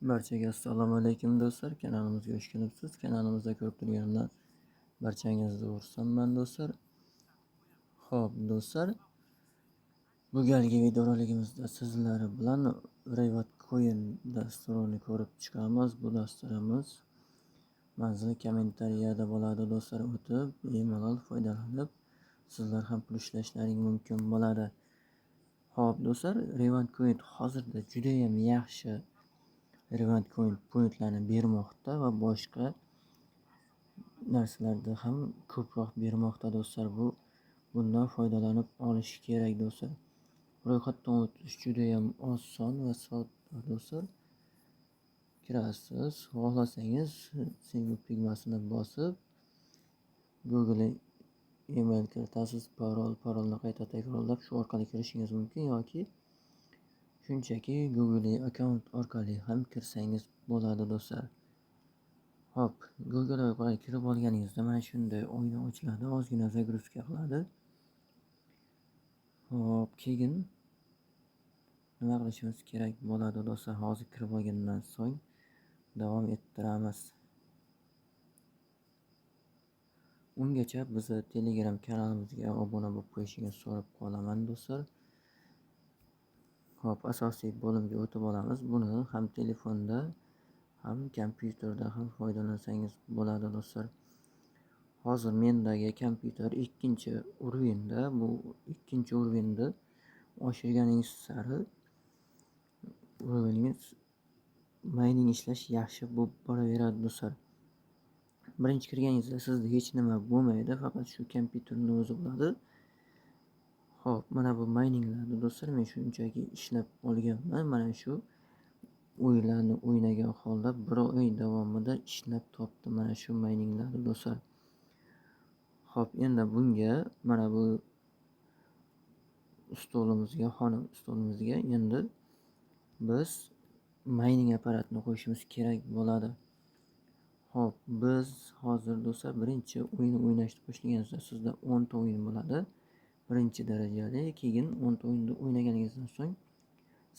Barchaga assalomu alaykum do'stlar. Kanalimizga xush kelibsiz. Kanalimizda ko'rib turganimdan barchangizni xursandman do'stlar. Xo'p do'stlar, bu galgi videorolikimizda sizlar bilan Reward Coin dasturini ko'rib chiqamiz. Bu dasturimiz manzili kommentariyada bo'ladi do'stlar, o'tib bemalol foydalanib sizlar ham pul ishlashlaring mumkin bo'ladi. Xo'p do'stlar, Reward Coin hozirda juda ham yaxshi Reward Coin pointlarni bermoqda va boshqa narsalarda ham ko'proq bermoqda do'stlar. Bundan foydalanib olish kerak do'stlar. Ro'yxatdan o'tish juda ham oson va sodda do'stlar. Kirasiz, xohlasangiz sign up tugmasini bosib Google email kiritasiz, parolni qayta takrorlab shu orqali kirishingiz mumkin yoki shunchaki Google akkaunt orqali ham kirsangiz bo'ladi do'stlar. Xo'p, Google orqali kirib olganingizda mana shunday oyna ochiladi, ozgina загрузка qiladi. Xo'p, keyin nima qilishimiz kerak bo'ladi do'stlar? Hozir kirib olgandan so'ng davom ettiramiz. Ungacha bizni Telegram kanalimizga obuna bo'lib qo'yishingizni so'rab qolaman do'stlar. Xo'p, asosiy bo'limga o'tib olamiz. Buni ham telefonda, ham kompyuterda ham foydalansangiz bo'ladi do'stlar. Hozir mendagi kompyuter ikkinchi уровеньda, bu ikkinchi уровеньni oshirganingiz sari уровеньingiz mayning ishlash yaxshi bo'lib boraveradi do'stlar. Birinchi kirganingizda sizda hech nima bo'lmaydi, faqat shu kompyuterning o'zi bo'ladi. Xo'p, mana bu mayninglarni do'stlar men shunchaki ishlab olganman. Mana shu o'yinlarni o'ynagan holda bir oy davomida ishlab topdim mana shu mayninglarni do'stlar. Xo'p, endi bunga mana bu stolimizga, xona stolimizga endi biz mayning apparatini qo'yishimiz kerak bo'ladi. Xo'p, biz hozir do'stlar birinchi o'yin o'ynashni boshlaganingizda sizda 10 ta o'yin bo'ladi. Birinchi darajali, keyin 10 ta o'yinni o'ynaganingizdan so'ng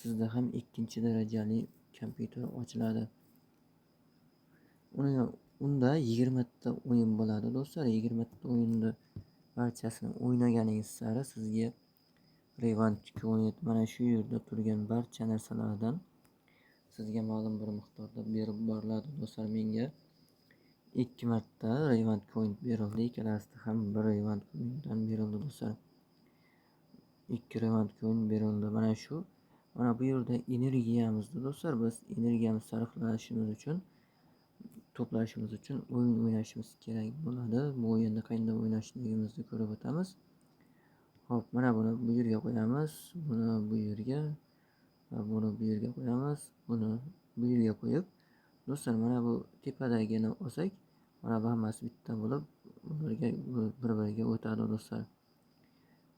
sizda ham ikkinchi darajali kompyuter ochiladi. Unda 20 ta o'yin bo'ladi do'stlar. 20 ta o'yinni barchasini o'ynaganingiz sari sizga Reward Coin mana shu yerda turgan barcha narsalardan sizga ma'lum bir miqdorda berib boriladi do'stlar. Menga 2 marta Reward Coin berildi, ikkalasida ham bir Reward Coin'dan berildi do'stlar. 2 Reward Coin berildi. Mana shu, mana bu yerda energiyamizni do'stlar, biz energiyamizni sarflashimiz uchun, to'plashimiz uchun o'yin o'ynashimiz kerak bo'ladi. Bu o'yinni qanday o'ynashligimizni ko'rib o'tamiz. Xo'p, mana buni bu yerga qo'yamiz, buni bu yerga va buni bu yerga qo'yamiz, buni bu yerga qo'yib do'stlar mana bu tepadagini olsak, mana bu hammasi bitta bo'lib ularga bir-biriga o'tadi do'stlar.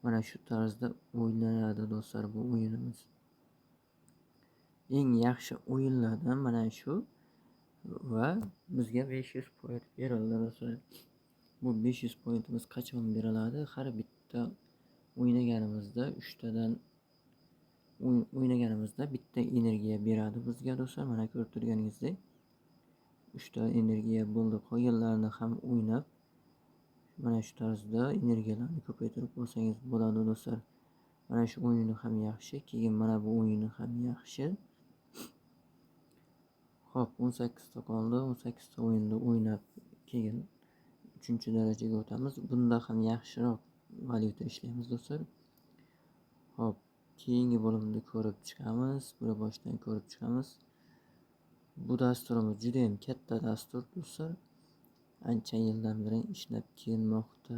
Mana shu tarzda o'ynaladi do'stlar bu o'yinimiz. Eng yaxshi o'yinlardan mana shu va bizga 500 point berildi do'stlar. Bu 500 pointimiz qachon beriladi? Har bitta o'ynaganimizda 3 tadan o'ynaganimizda bitta energiya beradi bizga do'stlar. Mana ko'rib turganingizdek 3 ta energiya bo'ldi. Qolganlarini ham o'ynab mana shu tarzda energiyalarni ko'paytirib olsangiz bo'ladi do'stlar. Mana shu o'yini ham yaxshi, keyin mana bu o'yini ham yaxshi. Xo'p, 18 ta qoldi. 18 ta o'yinni o'ynab keyin 3-darajaga o'tamiz. Bunda ham yaxshiroq valyuta ishlaymiz do'stlar. Xo'p, keyingi bo'limni ko'rib chiqamiz. Buni boshdan ko'rib chiqamiz. Bu dasturimiz juda ham katta dastur do'stlar. Ancha yildan beri ishlab kelmoqda.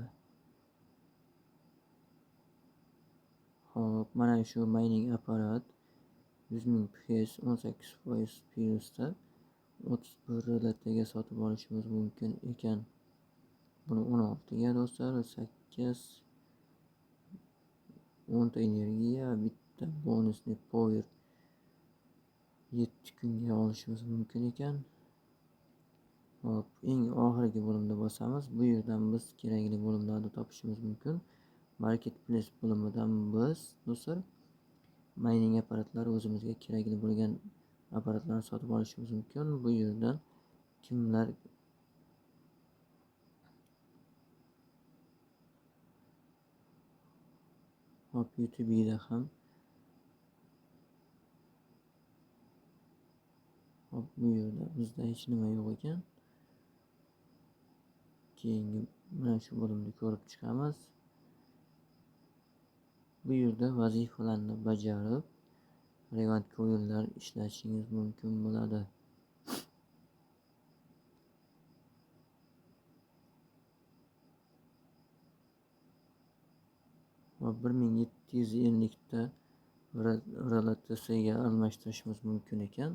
Xo'p, mana shu mining apparat 100 ming PS 18% plyusda 31 LTga sotib olishimiz mumkin ekan. Buni 16 ga do'stlar, 8 10 ta energiya, bitta bonusni power 7 kunga olishimiz mumkin ekan. Xo'p, eng oxirgi bo'limda bosamiz. Bu yerdan biz kerakli bo'limlarni topishimiz mumkin. Marketplace bo'limidan biz do'stlar mining apparatlari o'zimizga kerakli bo'lgan apparatlarni sotib olishimiz mumkin. Bu yerdan kimlar hop YouTube'da ham hop bu yerda bizda hech nima yo'q ekan. Keyingi mana shu bo'limni ko'rib chiqamiz. Bu yerda vazifalarni bajarib revanch o'yinlar ishlashingiz mumkin bo'ladi. Va 1750 ta RLTS'ga almashtirishimiz mumkin ekan.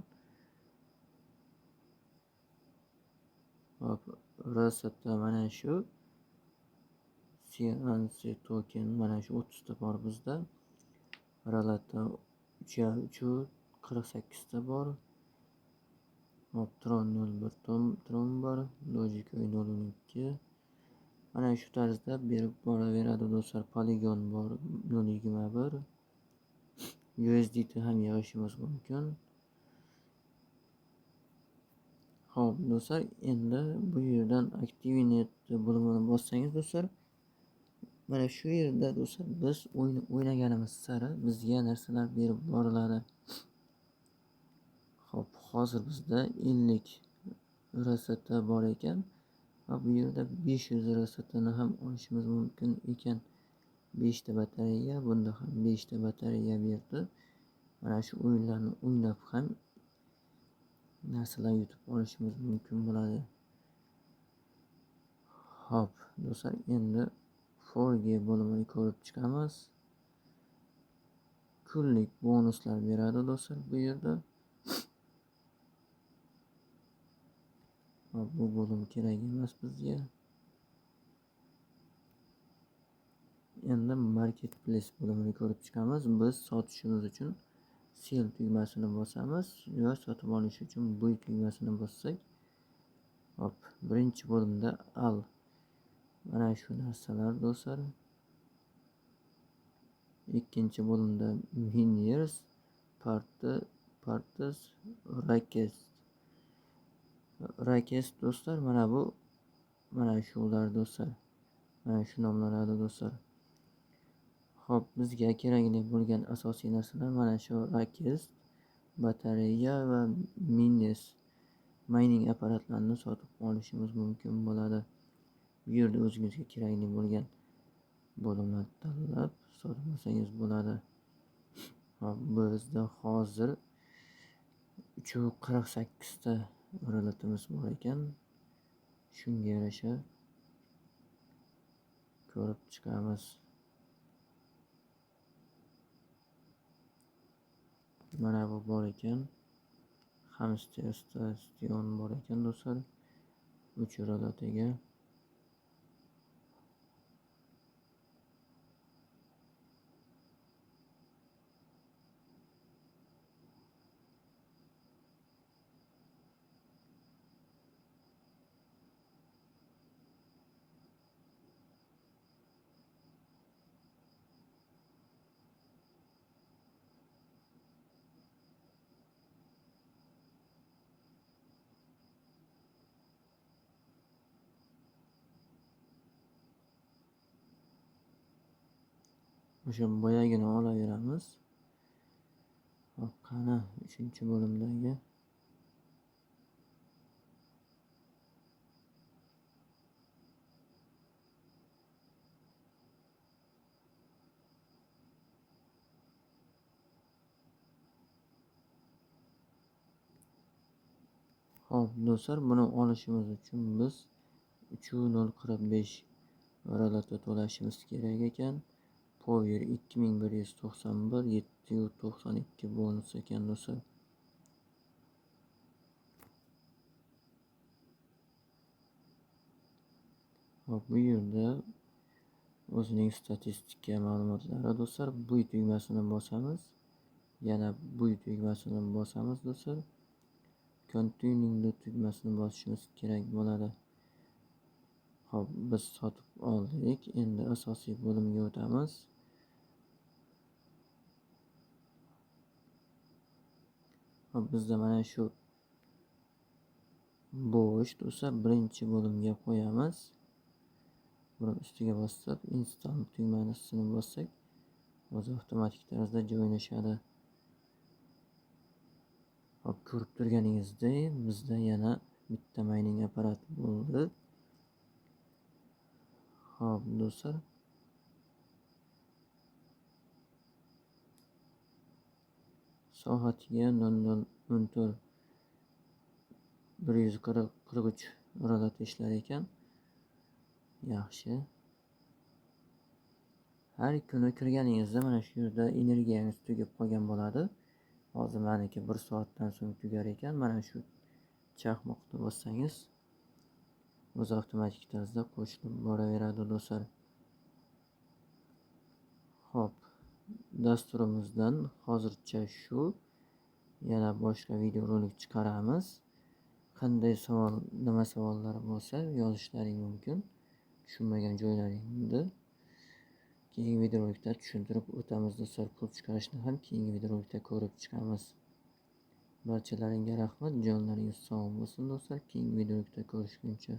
Hop, RST mana shu CNC token mana shu 30 ta bor bizda. RLT 3.48 ta bor. Hop, Tron 01 Tron bor, Dogecoin 0.12. Mana shu tarzda berib boraveradi do'stlar. Polygon bor 0.21. USDT ham yig'ishimiz mumkin. Xo'p do'stlar, endi bu yerdan Activinet bo'limini bossangiz do'stlar, mana shu yerda do'stlar biz o'yin o'ynaganimiz sari bizga narsalar berib boriladi. Xo'p, hozir bizda 50 RST bor ekan va bu yerda 500 RSTni ham olishimiz mumkin ekan. 5 ta batareya, bunda ham 5 ta batareya berdi. Mana shu o'yinlarni o'ynab ham narsalar yutib olishimiz mumkin bo'ladi. Xo'p, do'stlar, endi 4G bo'limini ko'rib chiqamiz. Kunlik bonuslar beradi do'stlar bu yerda. Hop, bu bo'lim kerak emas bizga. Endi Marketplace bo'limini ko'rib chiqamiz. Biz sotishimiz uchun sell tugmasini bosamiz va sotib olish uchun buy tugmasini bossak, hop, birinchi bo'limda al mana shu narsalar do'stlar. Ikkinchi bo'limda miners, partes, rakes. Rakes do'stlar, mana bu, mana shular do'stlar. Mana shu nomlanadi do'stlar. Xo'p, bizga kerakli bo'lgan asosiy narsalar mana shu rakes, batareya va miners mining apparatlarini sotib olishimiz mumkin bo'ladi. Bu yerda o'zingizga kerakli bo'lgan bo'limlarni tanlab sotib olsangiz bo'ladi. Xo'p, bizda hozir 3.48 ta roletimiz bor ekan. Shunga yarasha ko'rib chiqamiz. Mana bu bor ekan. Hamster station bor ekan do'stlar. 3 roletiga. O'sha boyagini olaveramiz. Hop, qani 3-bo'limdagi Xo'p, do'stlar, buni olishimiz uchun biz 3.045 rolata to'lashimiz kerak ekan. Power 2191 792 bonus ekan do'stlar. Hop, bu yerda o'zining statistika ma'lumotlari do'stlar. Buy tugmasini bosamiz. Yana buy tugmasini bosamiz do'stlar. Continue tugmasini bosishimiz kerak bo'ladi. Xo'p, biz sotib oldik. Endi asosiy bo'limga o'tamiz. Hop, bizda mana shu bo'sh do'stlar, birinchi bo'limga qo'yamiz. Buni ustiga bosib, install tugmasini bossak, o'zi avtomatik tarzda joylashadi. Hop, ko'rib turganingizdek, bizda yana bitta mayning apparat bo'ldi. Hop, do'stlar. Soatiga 00:14 143 rolat ishlar ekan. Yaxshi. Har kuni kirganingizda mana shu yerda energiyangiz tugab qolgan bo'ladi. Hozir meniki 1 soatdan so'ng tugar ekan. Mana shu chaqmoqni bossangiz o'zi avtomatik tarzda qo'shilib boraveradi do'stlar. Xo'p, dasturimizdan hozircha shu. Yana boshqa videorolik chiqaramiz. Qanday savol, nima savollar bo'lsa yozishlaring mumkin. Tushunmagan joylaringni keyingi videorolikda tushuntirib o'tamiz do'stlar. Pul chiqarishni ham keyingi videorolikda ko'rib chiqamiz. Barchalaringga rahmat, jonlaringiz sog' bo'lsin do'stlar. Keyingi videorolikda ko'rishguncha.